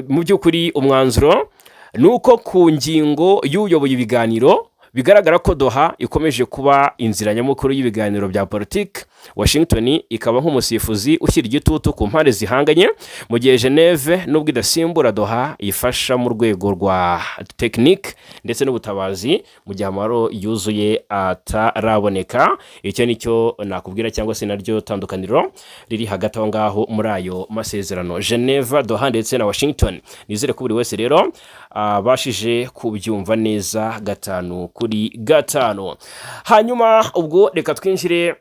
mu by'ukuri umwanzuro ni uko ku ngingo y'uyoboye ibiganiro. Bigaragara ko Doha ikomeje kuba inzira nyamukuru y'ibiganiro bya politiki, Washington ikaba nk'umusifuzi ushyira igitutu ku mpande zihanganye, mu gihe Geneve, nubwo idasimbura Doha, ifasha mu rwego rwa tekinike ndetse n'ubutabazi mu gihe amahoro yuzuye ataraboneka. Icyo ni cyo nakubwira, cyangwa se naryo tandukaniro riri hagati aho ngaho muri ayo masezerano, Geneva, Doha ndetse na Washington. Nizere ko buri wese rero abashije kubyumva neza gatanu kuri gatanu. Hanyuma ubwo reka twinjire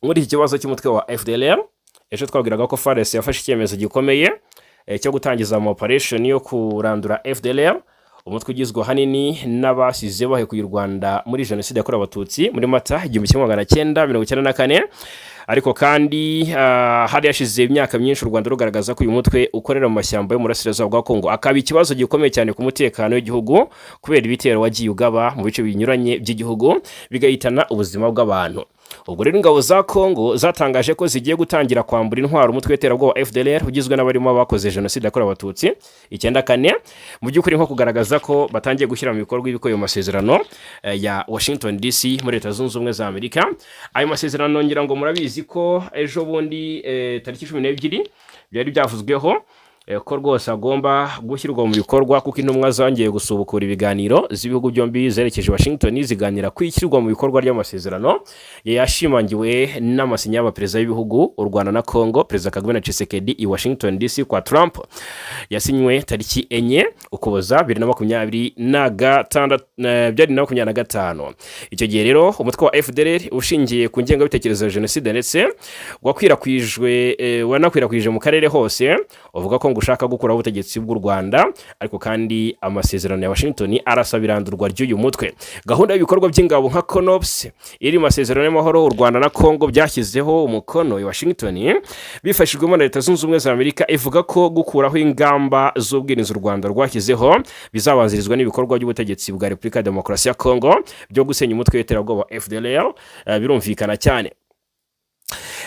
muri iki kibazo cy'umutwe wa FDLR. Ejo twabwiraga ko FARDC yafashe icyemezo gikomeye cyo gutangiza ama operation yo kurandura FDLR, umutwe ugizwe ahanini n'abasize bahekuye u Rwanda muri Jenoside yakorewe Abatutsi muri Mata 1994. Ariko kandi hari hashize imyaka myinshi u Rwanda rugaragaza ko uyu mutwe ukorera mu mashyamba yo mu burasirazuba bwa Kongo, akaba ikibazo gikomeye cyane ku mutekano w'igihugu kubera ibitero wagiye ugaba mu bice binyuranye by'igihugu, bigahitana ubuzima bw'abantu. Ubwo rero ingabo za Kongo zatangaje ko zigiye gutangira kwambura intwaro umutwe w'iterabwoba FDLR, ugizwe n'abarimo abakoze Jenoside yakorewe Abatutsi 94, mu by'ukuri nko kugaragaza ko batangiye gushyira mu bikorwa ibikubiye mu masezerano ya Washington DC muri Leta Zunze Ubumwe za Amerika. Ayo masezerano ngira ngo murabizi ko ejo bundi tariki 12 byari byavuzweho ko rwose agomba gushyirwa mu bikorwa, kuko intumwa zongeye gusubukura ibiganiro z'ibihugu byombi zerekeje Washington, ziganira ku ishyirwa mu bikorwa ry'amasezerano yashimangiwe n'amasinya y'abaperezida b'ibihugu, u Rwanda na Congo, Perezida Kagame na Tshisekedi, i Washington DC kwa Trump, yasinywe tariki 4 Ukuboza 2026, 2025. Icyo gihe rero umutwe wa FDLR ushingiye ku ngengabitekerezo ya jenoside ndetse wakwirakwijwe wanakwirakwije mu karere hose, uvuga ko ngo ushaka gukuraho ubutegetsi bw'u Rwanda. Ariko kandi amasezerano ya Washington arasaba irandurwa ry'uyu mutwe. Gahunda y'ibikorwa by'ingabo nka CONOPS iri mu masezerano y'amahoro u Rwanda na Congo byashyizeho umukono i Washington bifashijwemo na Leta Zunze Ubumwe za Amerika, ivuga ko gukuraho ingamba z'ubwirinzi u Rwanda rwashyizeho bizabanzirizwa n'ibikorwa by'ubutegetsi bwa Repubulika ya Demokarasi ya Congo byo gusenya umutwe w'iterabwoba FDLR. Birumvikana cyane.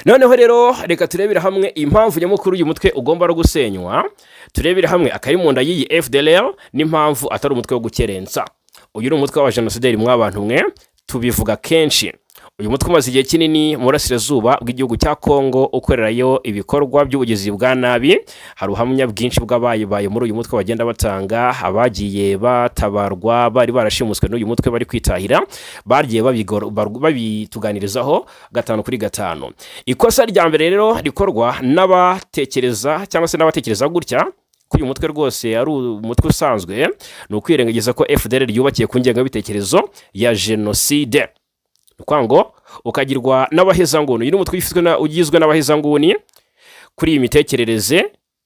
Noneho rero reka turebere hamwe impamvu nyamukuru uyu mutwe ugomba no gusenywa, turebere hamwe akari mu nda y'iyi FDLR n'impamvu atari umutwe wo gukerensa. Uyu ni umutwe w'abajenosideri mw'abantu mwe, tubivuga kenshi. Uyu mutwe umaze igihe kinini mu burasirazuba bw'igihugu cya Kongo, ukorerayo ibikorwa by'ubugizi bwa nabi. Hari ubuhamya bwinshi bw'abayibaye muri uyu mutwe bagenda batanga. Abagiye batabarwa bari barashimuswe n'uyu mutwe bari kwitahira bagiye babituganirizaho gatanu kuri gatanu. Ikosa rya mbere rero rikorwa n'abatekereza cyangwa se n'abatekereza gutya ko uyu mutwe rwose ari umutwe usanzwe, ni ukwirengagiza ko FDLR yubakiye ku ngengabitekerezo ya jenoside, ni ukuvuga ngo ukagirwa n'abahezanguni. Uyu ni umutwe ugizwe n'abahezanguni kuri iyi mitekerereze,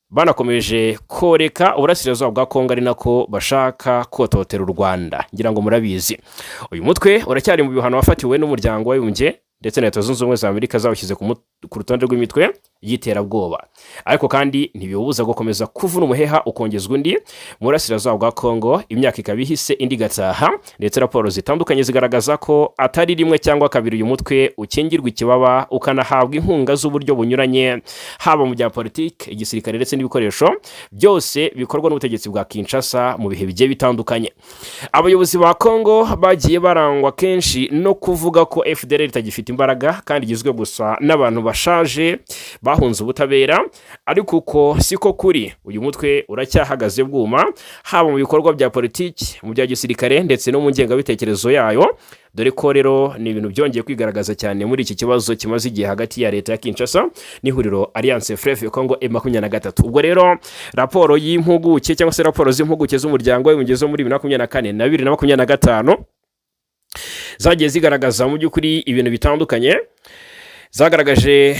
banakomeje koreka uburasirazuba bwa Kongo ari nako bashaka kototera u Rwanda. Ngira ngo murabizi, uyu mutwe uracyari mu bihano wafatiwe n'Umuryango w'Abibumbye ndetse na Leta Zunze Ubumwe za Amerika, zawushyize ku rutonde rw'imitwe y'iterabwoba. Ariko kandi ntibiwubuza gukomeza kuvuna umuheha ukongezwa undi mu burasirazuba bwa Kongo, imyaka ikaba ihise indi igataha. Ndetse raporo zitandukanye zigaragaza ko atari rimwe cyangwa kabiri uyu mutwe ukingirwa ikibaba, ukanahabwa inkunga z'uburyo bunyuranye, haba mu bya politiki, igisirikare ndetse n'ibikoresho, byose bikorwa n'ubutegetsi bwa Kinshasa mu bihe bigiye bitandukanye. Abayobozi ba Kongo bagiye barangwa kenshi no kuvuga ko FDLR itagifite imbaraga kandi igizwe gusa n'abantu bashaje bahunze ubutabera, ariko uko siko kuri. Uyu mutwe uracyahagaze bwuma, haba mu bikorwa bya politiki, mu bya gisirikare ndetse no mu ngengabitekerezo yayo. Dore ko rero ni ibintu byongeye kwigaragaza cyane muri iki kibazo kimaze igihe hagati ya leta ya Kinshasa n'ihuriro Alliance Fleuve Congo M23. Ubwo rero raporo y'impuguke cyangwa se raporo z'impuguke z'Umuryango w'Abibumbye zo muri 2024 na 2025 zagiye zigaragaza mu by'ukuri ibintu bitandukanye. Zagaragaje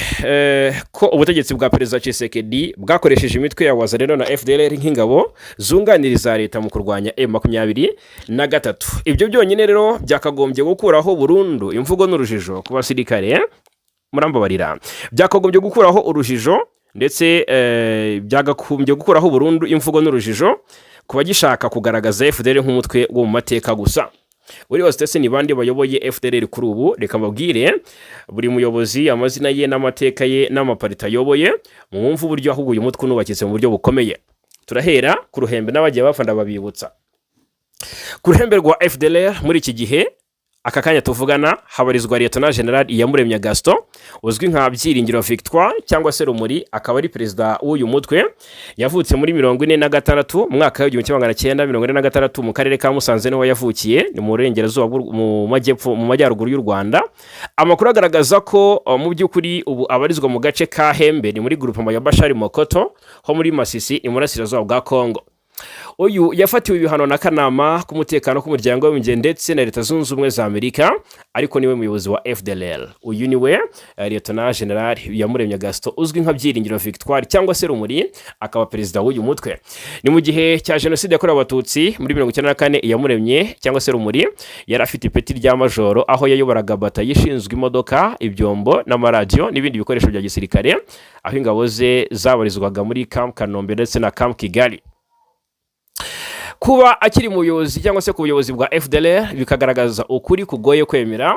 ko ubutegetsi bwa Perezida Tshisekedi bwakoresheje imitwe ya Wazalendo na FDLR nk'ingabo zunganira iza leta mu kurwanya M23. Ibyo byonyine rero byakagombye gukuraho burundu imvugo n'urujijo ku basirikare, murambabarira, byakagombye gukuraho urujijo ndetse byagakumbye gukuraho burundu imvugo n'urujijo ku bagishaka kugaragaza FDLR nk'umutwe wo mu mateka gusa. Uri wese, ni bande bayoboye FDLR kuri ubu? Reka mbabwire buri muyobozi, amazina ye n'amateka ye n'amaparita ayoboye, mwumve uburyo ahubwo uyu mutwe unubakitse mu buryo bukomeye. Turahera ku ruhembe n'abagiye bafanda babibutsa. Ku ruhembe rwa FDLR muri iki gihe, aka kanya tuvugana, habarizwa Lieutenant General Iyamuremye Gaston, uzwi nka Byiringiro Victoire cyangwa se Rumuri, akaba ari perezida w'uyu mutwe. Yavutse muri 46, mu mwaka w'1946, mu karere ka Musanze niho yavukiye, ni mu burengerazuba mu majyepfo, mu majyaruguru y'u Rwanda. Amakuru agaragaza ko mu by'ukuri ubu abarizwa mu gace ka Hembe, ni muri groupement ya Bashari Mokoto ho muri Masisi, iburasirazuba bwa Kongo. Uyu yafatiwe ibihano n'akanama k'umutekano k'Umuryango w'Abibumbye ndetse na Leta Zunze Ubumwe za Amerika, ariko niwe muyobozi wa FDLR. Uyu niwe Lieutenant General Iyamuremye Gaston, uzwi nka Byiringiro Victoire cyangwa se Rumuri, akaba perezida w'uyu mutwe. Ni mu gihe cya Jenoside yakorewe Abatutsi muri 94, Iyamuremye cyangwa se Rumuri yari afite ipeti rya majoro, aho yayoboraga batayo ishinzwe imodoka, ibyombo n'amaradiyo n'ibindi bikoresho bya gisirikare, aho ingabo ze zabarizwaga muri Camp Kanombe ndetse na Camp Kigali. Kuba akiri mu buyobozi cyangwa se ku buyobozi bwa FDLR bikagaragaza ukuri kugoye kwemera,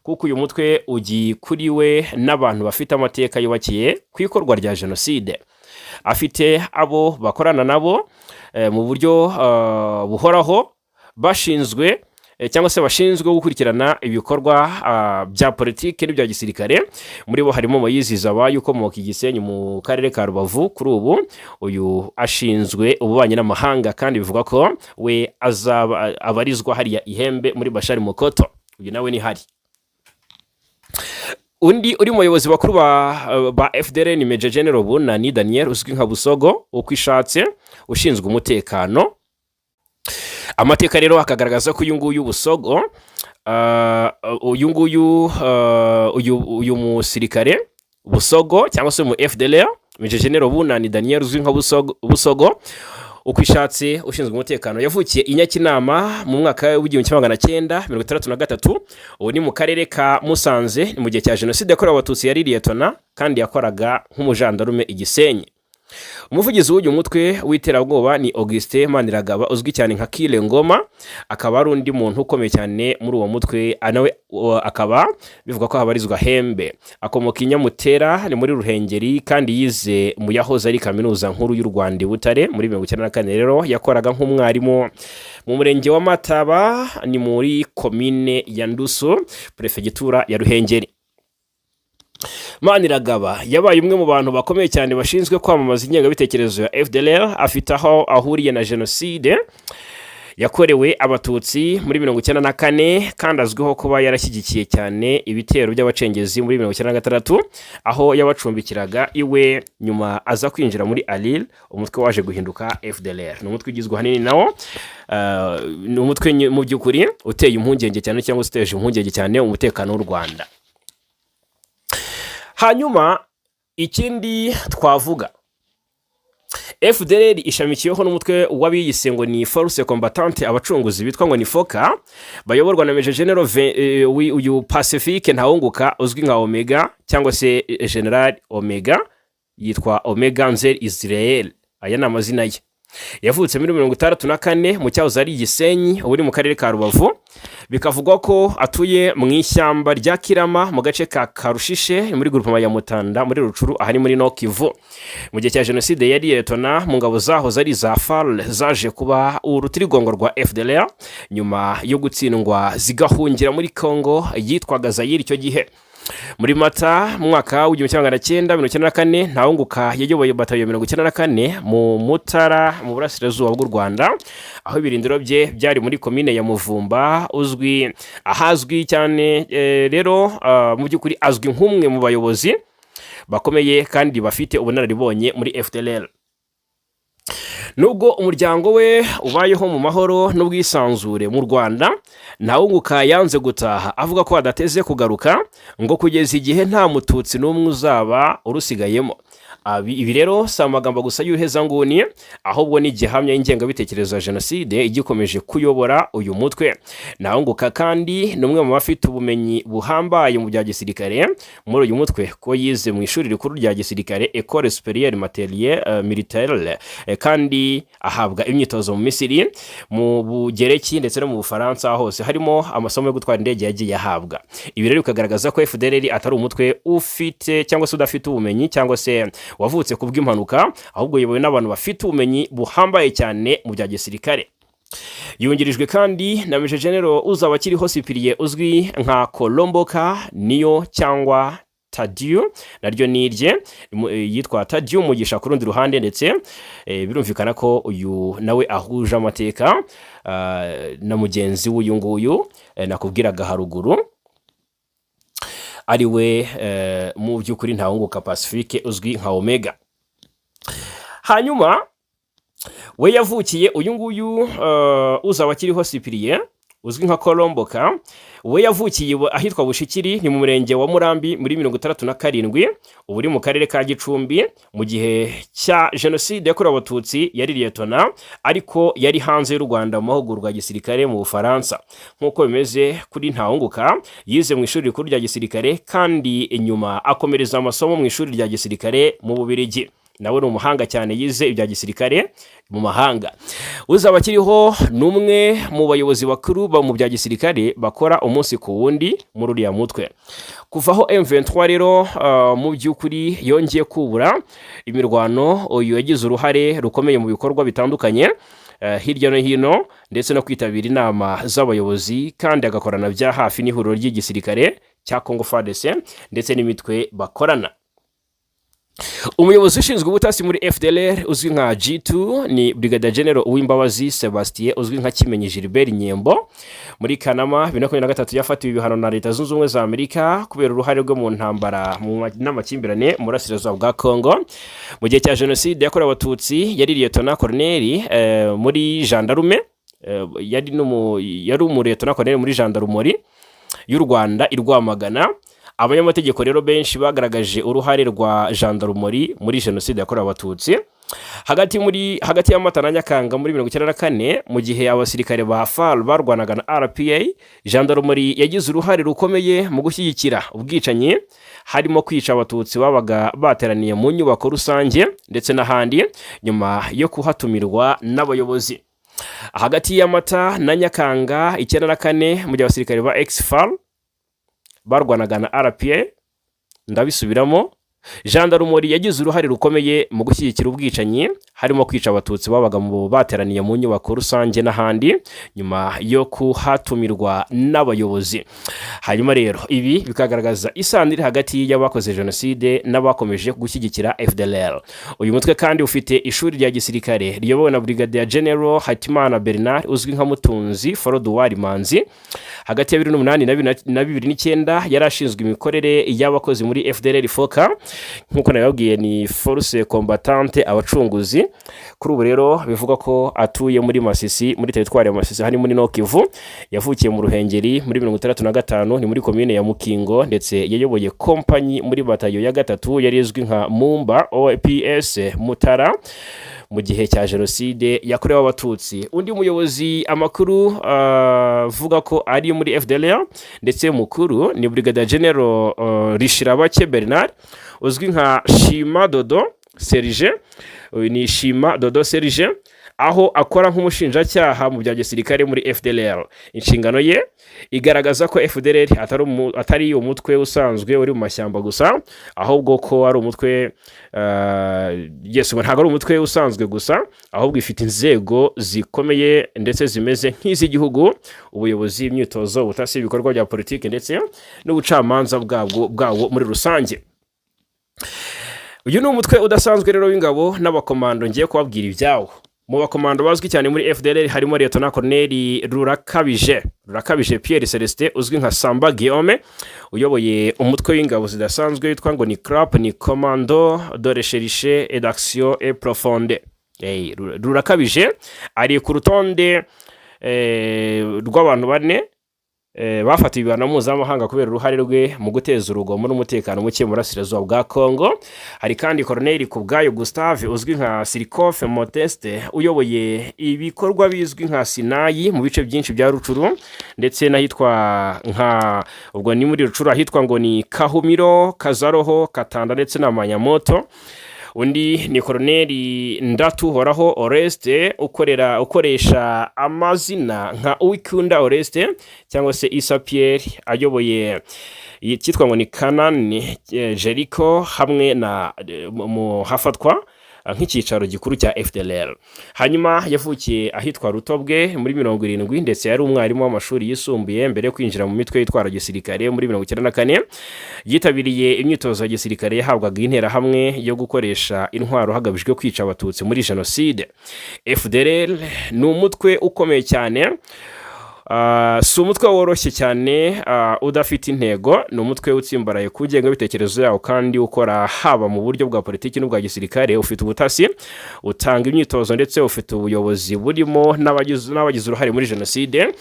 kuko uyu mutwe ugikuriwe n'abantu bafite amateka yubakiye ku ikorwa rya jenoside. Afite abo bakorana nabo mu buryo buhoraho, bashinzwe cyangwa se bashinzwe gukurikirana ibikorwa bya politiki n'ibya gisirikare. Muri bo harimo Moyizi Zabayo, ukomoka i Gisenyi mu karere ka Rubavu. Kuri ubu uyu ashinzwe ububanyi n'amahanga, kandi bivuga ko we azaba abarizwa hariya Ihembe muri Bashari Mokoto. Uyu nawe ni hari. Undi uri mu bayobozi bakuru ba FDLR ni Major General Bunani Daniel, uzwi nka Busogo uko ishatse, ushinzwe umutekano. Amateka rero akagaragaza ko uyu nguyu Busogo, uyu nguyu, uyu musirikare Busogo cyangwa se mu FDLR, Major General Bunani Daniel uzwi nka Busogo uko ishatse, ushinzwe umutekano, yavukiye i Nyakinama mu mwaka w'1963, ubu ni mu karere ka Musanze. Ni mu gihe cya Jenoside yakorewe Abatutsi yari liyetona, kandi yakoraga nk'umujandarume i Gisenyi. Umuvugizi w'uyu mutwe w'iterabwoba ni Augustin Maniragaba, uzwi cyane nka Kile Ngoma, akaba ari undi muntu ukomeye cyane muri uwo mutwe. Nawe akaba bivugwa ko habarizwa Hembe. Akomoka i Nyamutera, ni muri Ruhengeri, kandi yize mu yahoze ari Kaminuza Nkuru y'u Rwanda i Butare. Muri 94 rero yakoraga nk'umwarimu mu murenge wa Mataba, ni muri komine ya Ndusu, perefegitura ya Ruhengeri. Maniragaba yabaye umwe mu bantu bakomeye cyane bashinzwe kwamamaza ingengabitekerezo ya FDLR. Afite aho ahuriye na Jenoside yakorewe Abatutsi muri 94, kandi azwiho kuba yarashyigikiye cyane ibitero by'abacengezi muri 96, aho yabacumbikiraga iwe. Nyuma aza kwinjira muri ALIR, umutwe waje guhinduka FDLR. Ni umutwe ugizwe ahanini nawo, ni umutwe mu by'ukuri uteye impungenge cyane cyangwa se uteje impungenge cyane umutekano w'u Rwanda. Hanyuma ikindi twavuga, FDLR ishamikiyeho n'umutwe w'abiyise ngo ni Force Combattante Abacunguzi, bitwa ngo ni FOCA, bayoborwa na Major General uyu Pacifique Ntawunguka, uzwi nka Omega cyangwa se General Omega. Yitwa Omega Nzer Israel, aya ni amazina ye. Yavutse muri 64 mu cyahoze ari Gisenyi, ubu ni mu karere ka Rubavu. Bikavugwa ko atuye mu ishyamba rya Kirama, mu gace ka Karushishe, muri groupement ya Mutanda, muri Rutshuru, aha ni muri Nord-Kivu. Mu gihe cya jenoside yari liyetona mu ngabo zahoze ari za FAR, zaje kuba urutirigongo rwa FDLR nyuma yo gutsindwa zigahungira muri Congo yitwaga Zayire icyo gihe. Muri Mata mu mwaka w'1994, Ntawunguka yayoboye batayo 94 mu Mutara, mu burasirazuba bw'u Rwanda, aho ibirindiro bye byari muri komine ya Muvumba, uzwi ahazwi cyane. Rero mu by'ukuri azwi nk'umwe mu bayobozi bakomeye kandi bafite ubunararibonye muri FDLR. Nubwo umuryango we ubayeho mu mahoro n'ubwisanzure mu Rwanda, Ntawunguka yanze gutaha, avuga ko adateze kugaruka ngo kugeza igihe nta Mututsi n'umwe uzaba urusigayemo. Ibi rero si amagambo gusa y'uruhezanguni, ahubwo ni igihamya y'ingengabitekerezo ya jenoside igikomeje kuyobora uyu mutwe. Ntawunguka kandi ni umwe mu bafite ubumenyi buhambaye mu bya gisirikare muri uyu mutwe, ko yize mu ishuri rikuru rya gisirikare, Ecole Supérieure Militaire, kandi ahabwa imyitozo mu Misiri, mu Bugereki ndetse no mu Bufaransa, hose harimo amasomo yo gutwara indege yagiye ahabwa. Ibi rero bikagaragaza ko FDLR atari umutwe ufite cyangwa se udafite ubumenyi cyangwa se wavutse ku bw'impanuka, ahubwo uyobowe n'abantu bafite ubumenyi buhambaye cyane mu bya gisirikare. Yungirijwe kandi na Major General Uzabakiriho Cyprien, uzwi nka Kolomboka niyo cyangwa Tadiyo, naryo ni irye, yitwa Tadiyo Mugisha ku rundi ruhande. Ndetse birumvikana ko uyu nawe ahuje amateka na mugenzi w'uyu nguyu nakubwiraga haruguru, ari we mu by'ukuri Ntawunguka Pacifique, uzwi nka Omega. Hanyuma we yavukiye, uyu nguyu Uzabakiriho Cyprien uzwi nka Kolomboka, we yavukiye ahitwa Bushikiri, ni mu murenge wa Murambi, muri 67, ubu uri mu karere ka Gicumbi. Mu gihe cya Jenoside yakorewe Abatutsi yari liyetona, ariko yari hanze y'u Rwanda mu mahugurwa ya gisirikare mu Bufaransa. Nk'uko bimeze kuri Ntawunguka, yize mu ishuri rikuru rya gisirikare kandi inyuma akomereza amasomo mu ishuri rya gisirikare mu Bubirigi. Nawe ni umuhanga cyane, yize ibya gisirikare mu mahanga. Uzabakiriho ni umwe mu bayobozi bakuru mu bya gisirikare bakora umunsi ku wundi muri uriya mutwe. Kuva aho M23 rero mu by'ukuri yongeye kubura imirwano, uyu yagize uruhare rukomeye mu bikorwa bitandukanye hirya no hino, ndetse no kwitabira inama z'abayobozi, kandi agakorana bya hafi n'ihuriro ry'igisirikare cya Congo FARDC ndetse n'imitwe bakorana. Umuyobozi ushinzwe ubutasi muri FDLR uzwi nka G2 ni Brigadier General Uwimbabazi Sebastien, uzwi nka Kimenyi Gilbert Nyembo. Muri Kanama 2023 yafatiwe ibihano na Leta Zunze Ubumwe za Amerika kubera uruhare rwe mu ntambara n'amakimbirane mu burasirazuba bwa Congo. Mu gihe cya Jenoside yakorewe Abatutsi yari Liyetona Colonel muri gendarme, yari umuliyetona colonel muri gendarmerie y'u Rwanda i Rwamagana. Abanyamategeko rero benshi bagaragaje uruhare rwa gendarmerie muri Jenoside yakorewe Abatutsi. Hagati ya Mata na Nyakanga muri 94, mu gihe abasirikare ba FAR barwanaga na RPA, gendarmerie yagize uruhare rukomeye mu gushyigikira ubwicanyi, harimo kwica Abatutsi babaga bateraniye mu nyubako rusange ndetse n'ahandi, nyuma yo kuhatumirwa n'abayobozi. Hagati ya Mata na Nyakanga 94, mu gihe abasirikare ba ex-FAR barwanaga na RPA, ndabisubiramo, gendarmerie yagize uruhare rukomeye mu gushyigikira ubwicanyi, harimo kwica Abatutsi babaga mu bateraniye mu nyubako rusange n'ahandi, nyuma yo kuhatumirwa n'abayobozi. Hanyuma rero ibi bikagaragaza isano iri hagati y'abakoze Jenoside n'abakomeje gushyigikira FDLR. Uyu mutwe kandi ufite ishuri rya gisirikare riyobowe na Brigadier General Hitimana Bernard, uzwi nka Mutunzi Froduard Manzi. Hagati ya 2008 na 2009 yari ashinzwe imikorere y'abakozi muri FDLR FOCA. Nk'uko nabibabwiye, ni Force Combattante Abacunguzi. Kuri ubu rero bivugwa ko atuye muri Masisi, muri teritwari ya Masisi, hari muri Nord-Kivu. Yavukiye mu Ruhengeri muri 65, ni muri komine ya Mukingo, ndetse yayoboye kompanyi muri batayo ya gatatu yari izwi nka Mumba OPS Mutara mu gihe cya Jenoside yakorewe Abatutsi. Undi muyobozi amakuru avuga ko ari muri FDLR ndetse mukuru ni Brigadier General Rishirabake Bernard, uzwi nka Shima Dodo Serge. Uyu ni Shima Dodo Serge, aho akora nk'umushinjacyaha mu bya gisirikare muri FDLR. Inshingano ye igaragaza ko FDLR atari umutwe usanzwe uri mu mashyamba gusa, ahubwo ko ari umutwe yes, ngo ntabwo ari umutwe usanzwe gusa, ahubwo ifite inzego zikomeye ndetse zimeze nk'iz'igihugu: ubuyobozi, imyitozo, ubutasi, ibikorwa bya politiki ndetse n'ubucamanza bwawo muri rusange. Uyu ni umutwe udasanzwe rero w'ingabo n'abakomando ngiye kubabwira ibyawo. Mu bakomando bazwi cyane muri FDLR harimo Liyetona Koroneri Rurakabije Pierre Celestin, uzwi nka Samba Guillaume, uyoboye umutwe w'ingabo zidasanzwe witwa ngo ni CRAP, ni Commando de Recherche et d'Action et Profonde. Hey, Rurakabije ari ku rutonde rw'abantu bane bafatiwe ibihano mpuzamahanga kubera uruhare rwe mu guteza urugomo n'umutekano muke mu burasirazuba bwa Congo. Hari kandi Koroneri Kubwayo Gustave, uzwi nka Sirikofe Modeste, uyoboye ibikorwa bizwi nka Sinayi mu bice byinshi bya Rucuru ndetse n'ahitwa nka, ubwo ni muri Rucuru, ahitwa ngo ni Kahumiro, Kazaroho, Katanda ndetse na Manyamoto. Undi ni Koroneri Ndatuhoraho Oreste, ukoresha amazina nka Uwikunda Oreste cyangwa se Isa Pierre, ayoboye icyitwa ngo ni Kanani Jericho hamwe na mu hafatwa nk'icyicaro gikuru cya FDLR. Hanyuma yavukiye ahitwa Rutobwe muri 70, ndetse yari umwarimu w'amashuri yisumbuye mbere yo kwinjira mu mitwe yitwara gisirikare muri 94. Yitabiriye imyitozo ya gisirikare yahabwaga Interahamwe yo gukoresha intwaro hagamijwe kwica Abatutsi muri jenoside. FDLR ni umutwe ukomeye cyane. Si umutwe woroshye cyane, udafite intego. Ni umutwe utsimbaraye ku ngengabitekerezo yawo kandi ukora haba mu buryo bwa politiki n'ubwa gisirikare. Ufite ubutasi, utanga imyitozo, ndetse ufite ubuyobozi burimo n'abagize uruhare muri jenoside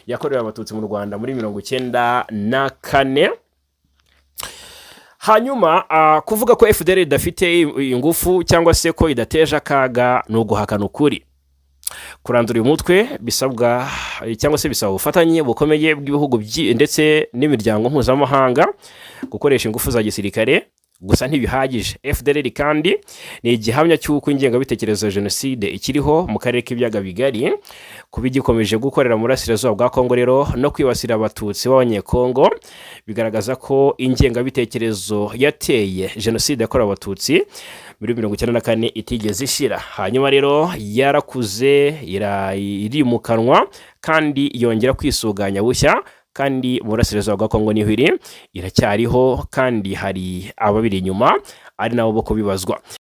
yakorewe Abatutsi mu Rwanda muri 94. Hanyuma kuvuga ko FDLR idafite ingufu cyangwa se ko idateje akaga ni uguhakana ukuri. Kurandura uyu mutwe bisabwa cyangwa se bisaba ubufatanye bukomeye bw'ibihugu ndetse n'imiryango mpuzamahanga. Gukoresha ingufu za gisirikare gusa ntibihagije. FDLR kandi ni igihamya cy'uko ingengabitekerezo ya jenoside ikiriho mu karere k'Ibiyaga Bigari. Kuba igikomeje gukorera mu burasirazuba bwa Kongo rero no kwibasira Abatutsi b'Abanyekongo bigaragaza ko ingengabitekerezo yateye jenoside yakorewe Abatutsi muri 94 itigeze ishira. Hanyuma rero yarakuze, irimukanwa kandi yongera kwisuganya bushya, kandi mu burasirazuba bwa Kongo niho iri, iracyariho, kandi hari ababiri inyuma ari nabo bo kubibazwa.